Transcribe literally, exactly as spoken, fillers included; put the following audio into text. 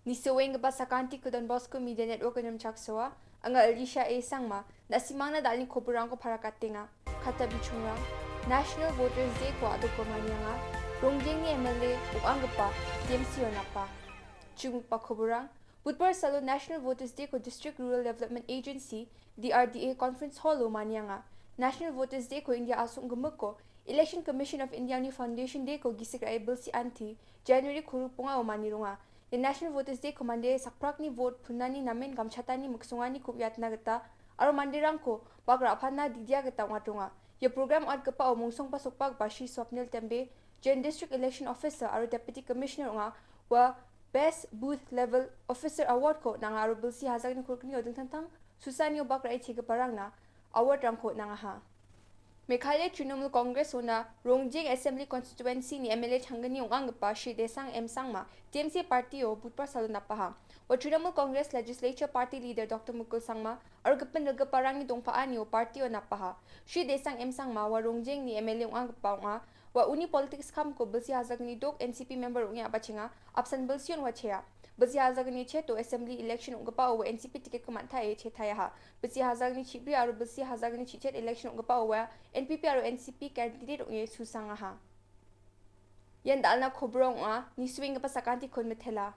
Nisiwenggipa sakantiko Don Bosco Media Network-o nimchaksoa, anga Alicia A Sangma, na·simangna dalni koborangko parakatenga. Kata bichongrang, National Voters Day-ko a·doko manianga, Rongjengni M L A ong·anggipa T M C-o napa. Chinggipa koborang, Budbar salo National Voters Day-ko District Rural Development Agency, D R D A Conference Hall-o manianga. National Voters Day-ko India a·song gimikko Election Commission of India-ni Foundation Day-ko gisik ra·e bilsi anti, January kurupongao manironga. Ia National Voters Day-ko mande sakprakni vote punani namen gamchatani miksonganiko uiatna gita aro manderangko bak ra·pana didia gita ong·atonga. Ia program ong·atgipao mongsongpa sokbagipa Shri Swapnil Tembe, Joint District Election Officer aro Deputy Commissioner ong·a, ua Best Booth Level Officer Award-ko nanga aro bilsi hajalni kurknio dingtang dingtang susanio bak ra·e chegiparangna award-rangko nangaha. Meghalaya Trinamool Congress-ona Rongjeng Assembly Constituency-ni M L A changgni ong·anggipa Shri Desang M Sangma, T M C party-o Budbar salo napaha. Ua Trinamool Congress Legislature Party Leader Doctor Mukul Sangma aro gipin rigiparangni dongpa·anio party-o napaha. Shri Desang M Sangma ua Rongjengni M L A ong·anggipa ong·a. Ua uni politics kamko bilsi hajalni dok N C P member ong·e a·bachenga, apsan bilsion ua chea. Bilsi hajalni cheto assembly election ong·gipao ua N C P ticket-ko man·tae chetaeaha. Bilsi hajalni chibri aro bilsi hajalni chichet election ong·gipao ua N P P aro N C P candidate ong·e susangaha. Ian dalna koborang ong·a, nisuenggipa sakantikon mitela.